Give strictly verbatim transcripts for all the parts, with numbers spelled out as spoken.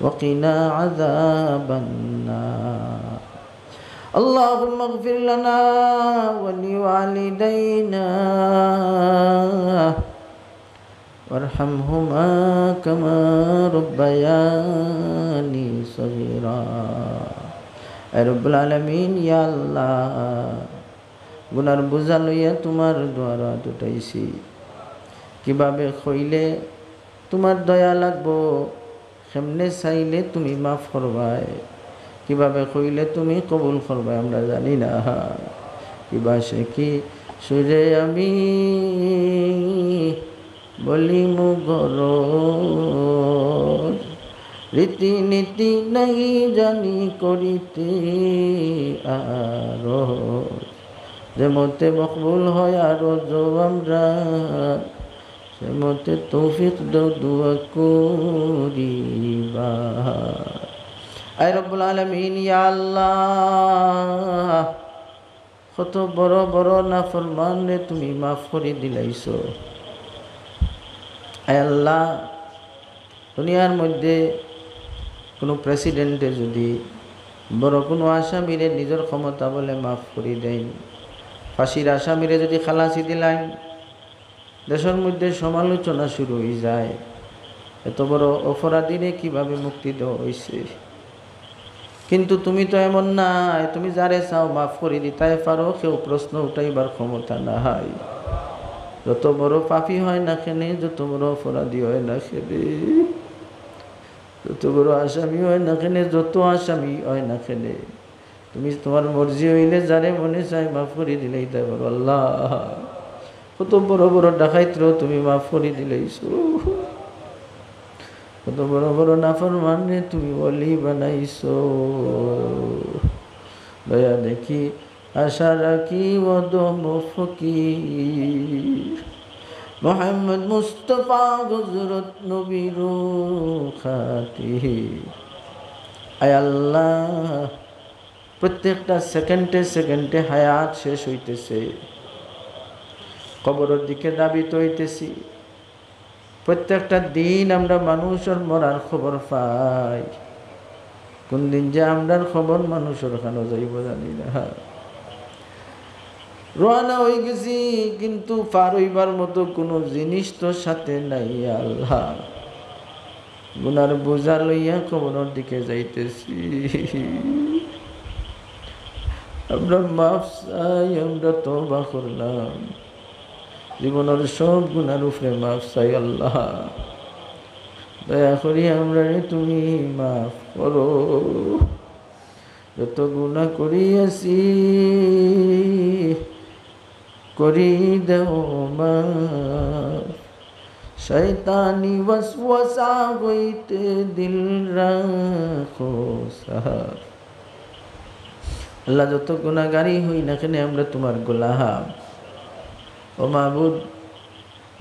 وقنا عذاب النار. اللهم اغفر لنا ولوالدينا وارحمهما كما ربياني صغيرا. আয় রব্বুল আলামিন, ইয়া আল্লাহ, গুনার বোঝা লইয়া তুমার দুয়ারো আত উঠাইছি। কিভাবে কইলে তুমার দয়া লাগবো, কেমনে চাইলে তুমি মাফ করবায়, কিভাবে কইলে তুমি কবুল করবায়, আমরা জানি না। কিবা সে কি সুরে আমি বলিমু গরজ, রীতিনীতি নাই জানি করিতে আরজ। যে মতে মকবুল হয় আরজ আমরা, সে মতে তৌফিক দাও দোয়া করিবা। আয় রব্বুল আলামিন, ইয়া আল্লাহ, কত বড় বড় নাফরমানরে তুমি মাফ করি দিলাইছো। আয় আল্লাহ, দুনিয়ার মধ্যে কুনু প্রেসিডেন্টে যদি বড় কুনু আসামিরে নিজর ক্ষমতা বলে মাফ করি দেইন, ফাঁসির আসামিরে যদি খালাসি দিলাইন, দেশর মধ্যে সমালোচনা শুরু অইযায়, এত বড় অপরাধীরে কিভাবে মুক্তি দেওয়া অইছে। কিন্তু তুমি তো এমন নায়, তুমি যারে চাও মাফ করি দিতায় পারো, কেউ প্রশ্ন উঠাইবার ক্ষমতা নাই। যত বড় পাপী হয় না কেনে, যত বড় অপরাধী হয় না কেনে, যত বড় আসামি হয় না কেনে, যত আসামি হয় না কেনে, তুমি তুমার মর্জি অইলে যারে মনে চায় মাফ করি দিলাইতায় পারো। আল্লাহ, কত বড় বড় ডাকাইতরেও তুমি মাফ করি দিলাইছো, কত বড় বড় নাফরমানরে তুমি ওলি বানাইছো। দয়া দেখি আশা রাখি অধম ফকির মোহাম্মদ মুস্তফা হযরত নবীর খাতির। আয় আল্লাহ, প্রত্যেকটা সেকেন্ডে সেকেন্ডে হায়াত শেষ অইতেছে, কবরর দিকে ধাবিত অইতেছি। প্রত্যেকটা দিন আমরা মানুষর মরার খবর পাই, কুন দিন যে আমরার খবর মানুষর কানো যাইবো জানি না। রওয়ানা অইগেছি, কিন্তু পার অইবার মতো কুনু জিনিস তো সাথে নাই। আল্লাহ, গুনার বোঝা লইয়া কবরর দিকে যাইতেছি। আমরা মাফ চাই, আমরা তওবা করলাম, জীবনর সব গুনার উপরে মাফ চাই। আল্লাহ, দয়া করি আমরারে তুমি মাফ করো। যত গুনা করিয়াছি, করি দেও মাফ। শয়তানি ওয়াসওয়াসা হইতে দিল রাখো সাফ। আল্লাহ, যত গুনাগারি হই না কেনে, আমরা তুমার গোলাম। ও মাবুদ,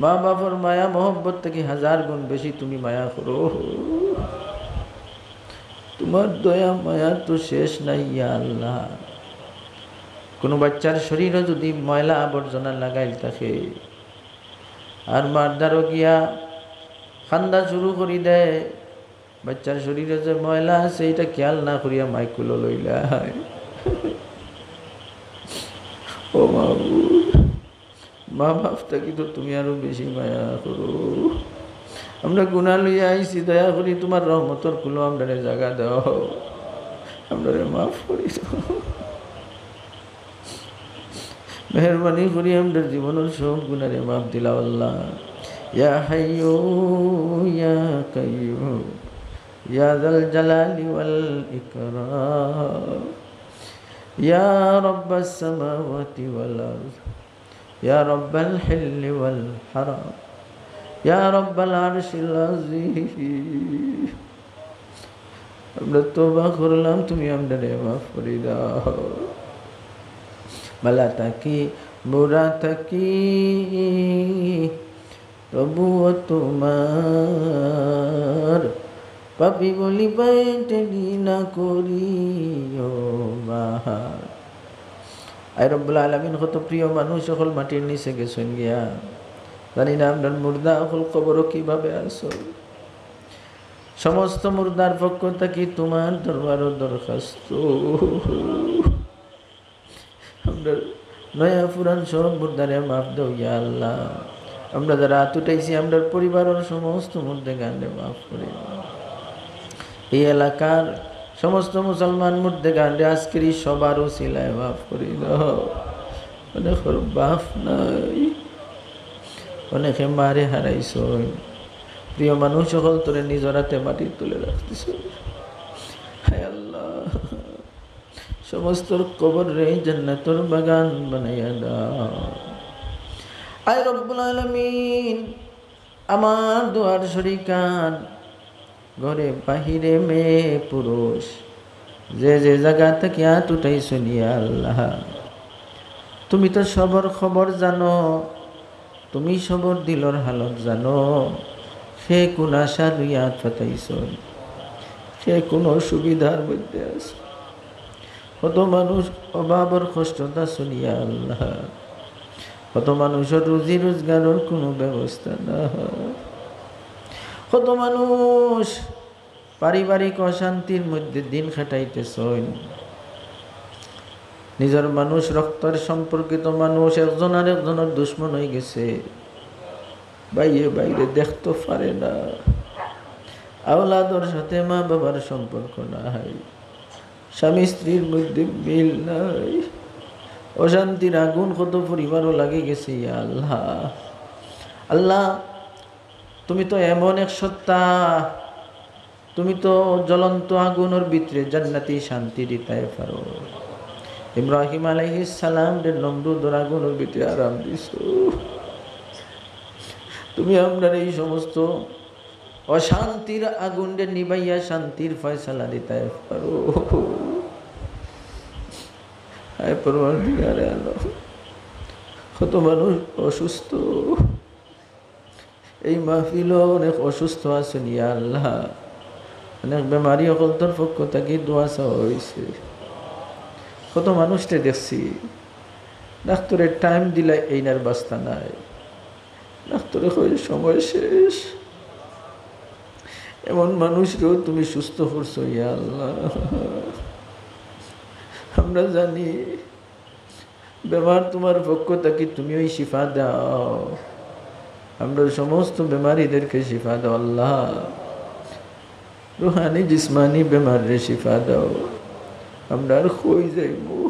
মা বাপর মায়া মহব্বত থাকি হাজার গুণ বেশি তুমি মায়া করো। তুমার দয়া মায়া তো শেষ নাই, ইয়া আল্লাহ। কুনু বাচ্চার শরীরো যদি ময়লা আবর্জনা লাগাইল থাকে, আর মার দ্বারো গিয়া কান্দা শুরু করি দেয়, বাচ্চার শরীরো যে ময়লা আছে, ইটা খেয়াল না করিয়া মায় কুলো লইলায়। ও মাবুদ, মা বাপ থাকি তো তুমি আরো বেশি মায়া করো। আমরা গুনা লইয়া আইছি, দয়া করি তুমার রহমতর কুলো আমরারে জাগা দেও, আমরারে মাফ করি দেও। মেহেরবানি করি আমরার জীবনর সব গুনারে মাফ দিলাও আল্লাহ। ইয়া হাইয়ু ইয়া কাইয়ুম ইয়া যাল জালালি ওয়াল ইকরাম ইয়া রাব্বাস সামাওয়াতি ওয়াল আরদ ইয়া রাব্বাল হিল্লি ওয়াল হারাম ইয়া রাব্বাল আরশিল আযীম। আমরা তওবা করলাম, তুমি আমরারে মাফ করি দাও। ভালা থাকি, বুরা থাকি, তবুও তুমার পাপী বলি পাইতে ঘৃণা করিও বাহার। আয় রব্বুল আলামিন, কত প্রিয় মানুষ অকল মাটির নিচে গেছইন গিয়া, জানি না আমরার মুর্দা অকল কবরো কিভাবে আছইন। সমস্ত মুর্দার পক্ষ থাকি তুমার দরবারো দরখাস্ত, আমরার নয়া পুরান সব মুর্দারে মাফ দেও ইয়া আল্লাহ। আমরা যারা আত উঠাইছি, আমরার পরিবারর সমস্ত মুর্দেগানরে মাফ করি দেও। এই এলাকার সমস্ত মুসলমান মুর্দেগানরে আজকের এই সভার উসিলায় মাফ করি দেও। অনেকর বাপ নাই, অনেকে মারে হারাইছইন, প্রিয় মানুষ অকলতরে নিজর আতে মাটির তলে রাখতেছইন। হায় আল্লাহ, সমস্তর কবররে জান্নাতর বাগান বানাইয়া দাও। আয় রব্বুল আলামিন, আমার দোয়ার শরিকান, ঘরে বাহিরে মেয়ে পুরুষ, যে যে জাগা থাকি আত উঠাইছইন ইয়া আল্লাহ, তুমি তো সবর খবর জানো, তুমি সবর দিলর হালত জানো। কে কুন আশা লইয়া আত পাতাইছইন, কে কুন অসুবিধার মধ্যে আছে। কত মানুষ অভাবর কষ্টত আছইন ইয়া আল্লাহ, কত মানুষর রুজি রোজগারর কুনু ব্যবস্থা নাই, কত মানুষ পারিবারিক অশান্তির মধ্যে দিন কাটাইতেছইন। নিজর মানুষ, রক্তর সম্পর্কিত মানুষ একজন আরেকজনর দুশমন অইগেছে, ভাইয়ে ভাইরে দেখতো পারে না, আওলাদর সাথে মা বাবার সম্পর্ক নাই, স্বামী স্ত্রীর মধ্যে মিল নাই, অশান্তির আগুন কত পরিবারো লাগিগেছে। ইয়া আল্লাহ, আল্লাহ, তুমি তো এমন এক সত্তা, তুমি তো জ্বলন্ত আগুনর ভিতরে জান্নাতি শান্তি দিতায় পারো। ইব্রাহিম আলাইহিস সালামরে নমরুদর আগুনর ভিতরে আরাম দিছো। তুমি আমরার এই সমস্ত অশান্তির আগুনরে নিবাইয়া শান্তির ফয়সালা দিতায় পারো। হায় পরওয়ারদিগারে আলম, কত মানুষ অসুস্থ, এই মাহফিলো অনেক অসুস্থ আছইন, ইয়া আল্লাহ। অনেক বেমারি অকলতর পক্ষ থাকি দোয়া চাওয়া অইছে। কত মানুষরে দেখছি, ডাক্তরে টাইম দিলা, এইনার বাস্তা নাই। ডাক্তরে কয়, "সময় শেষ।" এমন মানুষরেও তুমি সুস্থ করছো, ইয়া আল্লাহ। আমরা জানি বেমার তুমার পক্ষ থাকি, তুমিউ শিফা দাও। আমরার সমস্ত বেমারিদেরকে শিফা দাও আল্লাহ। রুহানি জিসমানি বেমাররে শিফা দাও। আমরা আর কই যাইমু?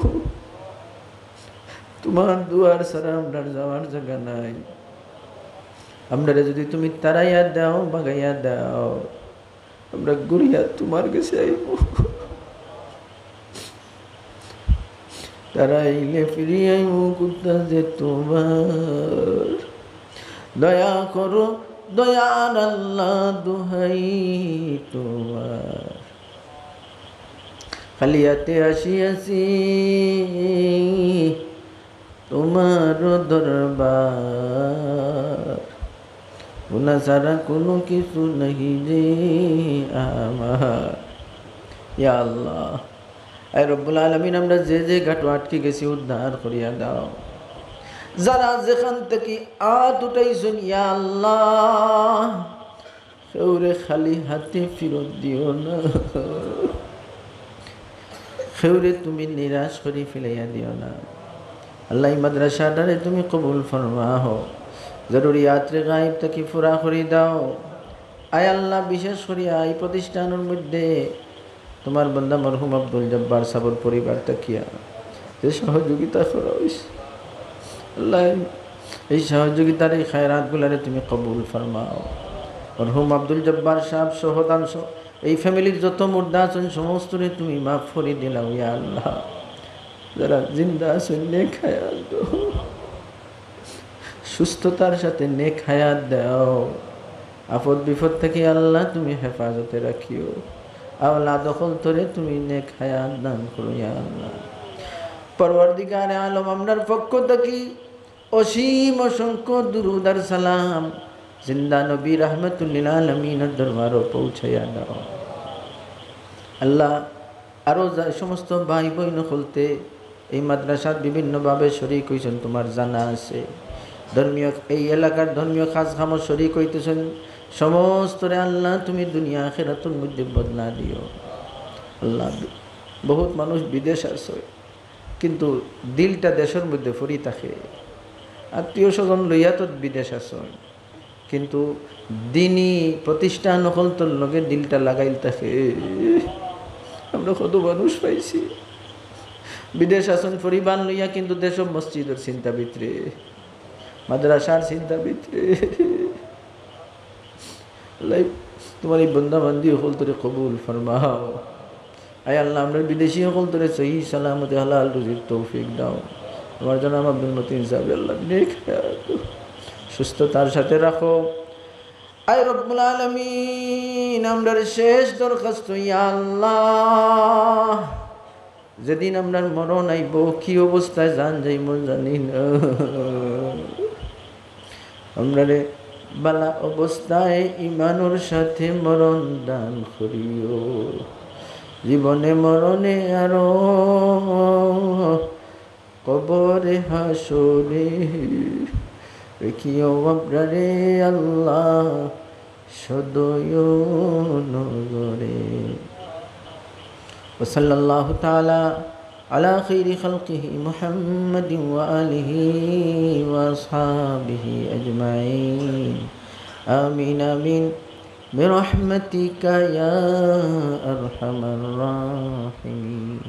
তুমার দুয়ার ছাড়া আমরার যাওয়ার জাগা নাই। আমরারে যুদি তুমি তাড়াইয়া দাও, ভাগাইয়া দাও, আমরা ঘুরিয়া তুমার গেছে আইমু। তাড়াইলে ফিরি আইমু কুনতা যে তুমার। দয়া করো দয়ার আল্লাহ, দোহাই তুমার। খালি আতে আসিয়াছি তুমার দরবার, গুনা ছাড়া কুনু কিছু নাহি যে আমার। ইয়া আল্লাহ, আয় রব্বুল আলামিন, আমরা যে যে ঘাটো আটকি গেছি, উদ্ধার করিয়া দাও। যারা যেখান থাকি আত উঠাইছইন, ইয়া আল্লাহ, কেউরে খালি হাতে ফিরত দিও না, কেউরে তুমি নিরাশ করি ফেলাইয়া দিও না। আল্লাহ, এই মাদ্রাসাটারে তুমি কবুল ফরমাও, জরুরিয়াতরে গায়েব থাকি পুরা করি দাও। আয় আল্লাহ, বিশেষ করিয়া এই প্রতিষ্ঠানর মধ্যে তুমার বান্দা মরহুম আব্দুল জব্বার সাবর পরিবার থাকিয়া যে সহযোগিতা করা অইছে, আল্লাহ, এই সহযোগিতার এই খায়রাতগুলারে তুমি কবুল ফরমাও। মরহুম আব্দুল জব্বার সাব সহ দান সহ এই ফ্যামিলির যত মুর্দা আছইন, সমস্তরে তুমি মাফ করি দিলাও, ইয়া আল্লাহ। যারা জিন্দা আছইন, নেক হায়াত দাও, সুস্থতার সাথে নেক হায়াত দাও। আপদ বিপদ থাকি আল্লাহ তুমি হেফাজতে রাখিও। আওলাদ অকলতরে তুমি নেক হায়াত দান করো, ইয়া আল্লাহ। পরওয়ারদিগারে আলম, আমরার পক্ষ থাকি অসীম অসংখ্য দুরুদ আর সালাম জিন্দা নবী রাহমাতুল্লিল আলামিনর দরবারো পৌঁছাইয়া দাও। আল্লাহ, আরো যে সমস্ত ভাই বইন অকলতে এই মাদ্রাসাত বিভিন্নভাবে শরিক অইছইন, তুমার জানা আছে। ধর্মীয়, এই এলাকার ধর্মীয় কাজ কামো শরিক অইতেছইন, সমস্তরে আল্লাহ তুমি দুনিয়া আখেরাতর মধ্যে বদলা দিও। আল্লাহ, বহুত মানুষ বিদেশ আছে, কিন্তু দিলটা দেশর মধ্যে পড়ি থাকে। আত্মীয় স্বজন লইয়া তো বিদেশ আছে, কিন্তু দিনই প্রতিষ্ঠান অকলতর লগে দিলটা লাগাইল থাকে। আমরা কত মানুষ পাইছি বিদেশ আছইন পরিবার লইয়া, কিন্তু দেশর মসজিদর চিন্তা ভিতরে, মাদ্রাসার চিন্তা ভিতরে। আল্লাহ, তোমার এই বন্দা বান্দি অকলতরে কবুল ফরমাও। আয় আল্লাহ, আমরা বিদেশি অকলতরে সহি সালামতে হালাল রুজির তৌফিক দাও। আমার জনাব আব্দুল মতিন সাহেব, আল্লাহ, নেক হায়াত, সুস্থতার সাথে রাখো। আয় রব্বুল আলামিন, আমরার শেষ দরখাস্ত, ইয়া আল্লাহ, যেদিন আমরার মরণ আইব, কি অবস্থায় জান যাইব জানি না। আমরারে বালা অবস্থায় ইমানর সাথে মরণ দান করিও। জীবনে মরণে আরো কবরে হাসরে রেখিও আমরারে আল্লাহ সদয় নজরে। وصلى الله تعالى على خير خلقه محمد وآله وأصحابه أجمعين. آمين، آمين، برحمتك يا أرحم الراحمين.